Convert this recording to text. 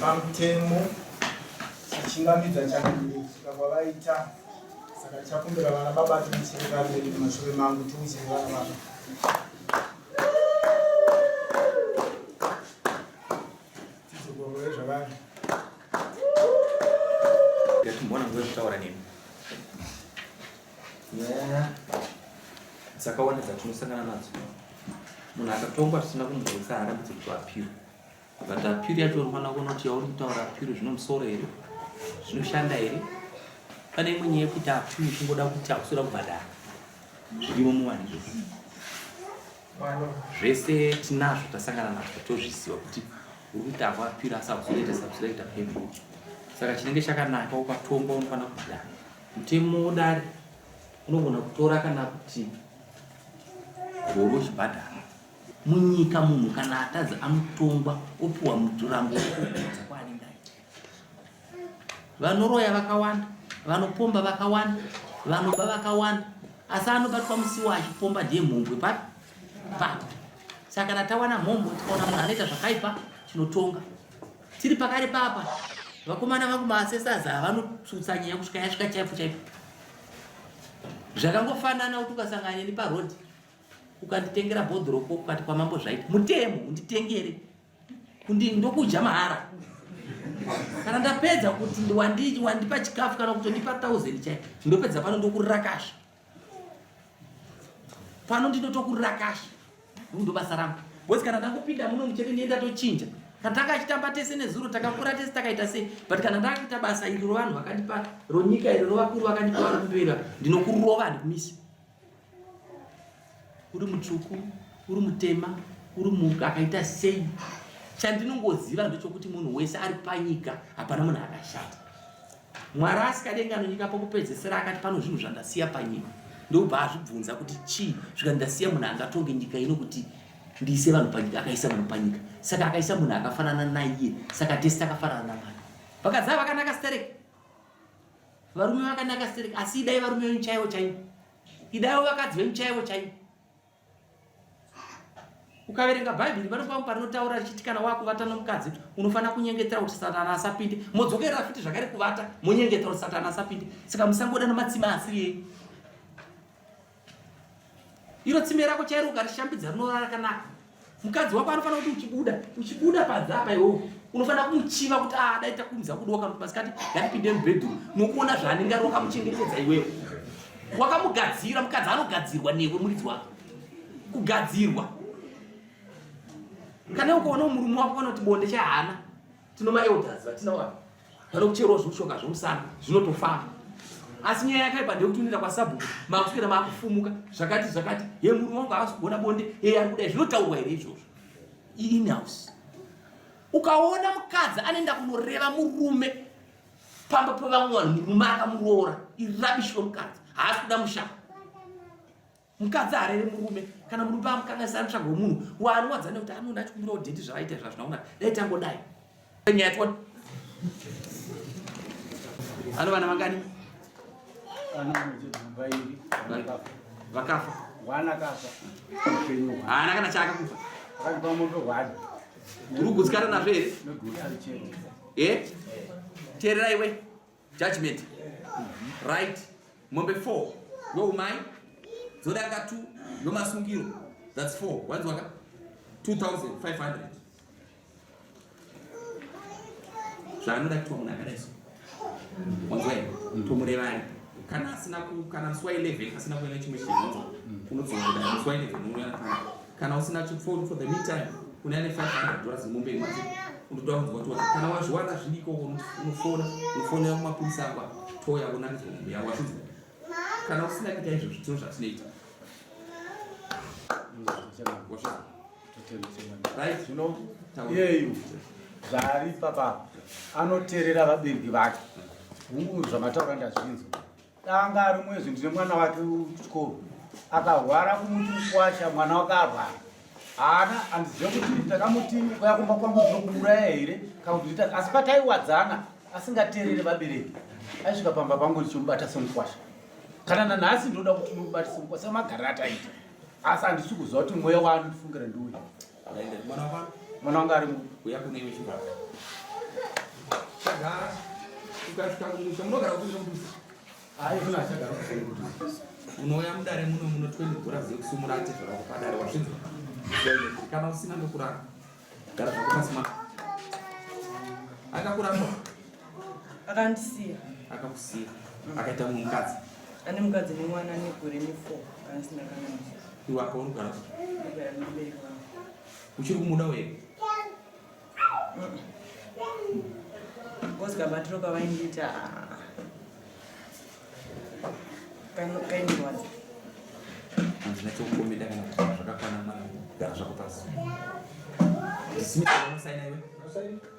Pamutemo tichingamidza chakanaka kusvika kwavaita saka tichakumbira vana baba timuchiri vaviri mumashure mangu tiuchiri vana baba tidzogorore zvavari Ngatimboona nguva yekutaura nemi. Nyaya dzakawanda dzatinosangana nadzo. Munhu akatongwa zvisina kumugutsa haarambidze kuti appeal. But appeal yacho unofanira kuona kuti yauri kutaura appeal zvine musoro here? Zvinoshanda here? Pane imwe nyaya yekuti appeal uchingoda kuti hakusi kuda kubhadhara. Zvirimo muvanhu izvozvo. Zvese tinazvo tasangana nazvo tozviziva kuti uri kuita hako appeal asi hakusi kuita subscribe payment. Saka chinenge chakanaka ukatongwa unofanira kubhadhara. Mutemo wodare unogona kutora kana kuti gore uchibhadhara. Munyika munhu kana atadza anotongwa opiwa muturango wekubvunza kwaanenge aita. Vanoroya vakawanda, vanopomba vakawanda, vanoba vakawanda, asi anobatwa musiwo achipomba ndiye mhombwe papi papi. Saka kana tawana mhombwe tikaona munhu anoita zvakaipa tinotonga. Tiri pakare papa vakomana vangu maassessors ava vanotsutsa nyaya kusvika yasvika chaipo chaipo. Zvakangofanana kuti ukasangana neni paroad ukanditengera bhodhoro ko ukati kwamambo zvaita mutemo unditengere kundi ndokudya mahara kana ndapedza kuti wandi wandipa chikafu kana kutondipa 1000 chai ndopedza pano ndokurakasha pano ndinotokurakasha ndo basa rangu because kana ndakupinda muno muchete ndiye ndatochinja kana takachitamba tese nezuro takakura tese takaita sei but kana ndakuita basa iri rovanhu vakandipa ronyika iri rovakuru vakandipa vari kumberi ndinokurova handikumisi uri mutsvuku uri mutema uri muka akaita sei chandinongoziva ndechokuti munhu wese ari panyika hapana munhu akashata mwari asikadenga nonyika pokupedzesera akati pano zvinhu zvandasiya panyika ndobva azvibvunza kuti chii zvika ndasiya munhu angatonge nyika ino kuti ndiise vanhu panyika akaisa vanhu panyika saka akaisa munhu akafanana naiye saka tese takafanana namwari vakadzi ava vakanaka stereki varume vakanaka stereki asi idai varume venyu chaivo chaivo idaiwo vakadzi venyu chaivo chaivo ukaverenga bhaibheri pano pamwe parinotaura richiti kana wakuvata nomukadzi unofanira kunyengetera kuti satani asapinde modzokerera futi zvakare kuvata monyengetera kuti satani asapinde saka musangoda nomatsime asiri enyu iro tsime rako chairo ukarishambidza rinorara rakanaka mukadzi wako anofanira kuti uchibuda uchibuda panze apa iwowo unofanira kumuchiva kuti ah dai takumza kudoka kuti masikati ngatipinde mubedroom nokuona zvaanenge ari wakamuchengetedza iwewe wakamugadzira mukadzi anogadzirwa newe muridzi wako kugadzirwa kana ukaona murume wako kana kuti bonde chahana tino maelders vatina wani vanokucherawo zvimushoka zvomusana zvinotofamba asi nyaya yakaipa ndeyekuti unoenda kwasabhuku makuswera makufumuka zvakati zvakati ye murume wangu haasi kugona bonde ye ari kudai zvinotaurwa here izvozvo inhouse ukaona mukadzi anoenda kunoreva murume pamba pevamwe vanhu murume akamuroora irabishi wemukadzi haasi kuda musha Mukadzi haarere murume kana murume amukanganisa anotsvaga wemunhu waanowadza nekuti anoona achikumbirawo dheti zvavaita izvi hazvina kunaka dai tangodai nyaya tiona ano vana vangani vakafa haana kana chaakakufa uri kugutsikana nazvo here e teererai we Judgment. Right. Mombe 4. Youmai. Dzodarika 2. Yomasungiro. That's 4. Wanzwaka? 2500. Zvaanoda kuitwa munhu akadai so. Wanzwa here? Tomureva ari. Kana asina ku kana musi wa 11 asina kuenda chimwe chinhu wanzwa. Unodzoka kudai musi wa 11 unouya kana usina for the meantime une ane 500 dollars mombe imwe chete. Unotoda kunzwa kuti kana wazviwana zviriko unofona unofonera kumapurisa akwa touya vonakidzwa mombe yako wazvinzwa. Kana usina kuita izvozvo tino zvatinoita. Right? Zvino iyeyu zvaari papa anoteerera vabereki vake. Hungu zvamataura ndazvinzwa. Danga ari mwezvi ndine mwana wake kuchikoro akarwara kumuti mukwasha mwana wake arwara haana handizive kuti ndakamuti ukaya kumba kwangu ndinokuuraya here kana kuti ndita asi pataiwadzana asingateerere vabereki aisvika pamba pangu ndichimubata semukwasha kana nanhasi ndinoda kuti ndimubate semukwasha semagariro ataita asi handisi kuziva kuti mweya waanondifungira ndiuyu mwana wangu ari uya kune iwe chigara chagara ukasvika kumusha munogara kupi nokudusa hayi kuna achagara kudusa unouya mudare muno muno 20 bhora dzekusumura atezvara wako padare wazvinzwa kana usina ndokurara gara zvako pasi ma akakuramba akandisiya akakusiya akaita mumwe mukadzi ane mukadzi nemwana ane gore ne4 kana asina kana iwe apa unogara uchiri kumuda here Because kabatiro kavaindiita kaindirwadza. Handina chokukomenda kana kutaura zvakakwana mwana gara zvako pasi. Dismiss unosaina iwe.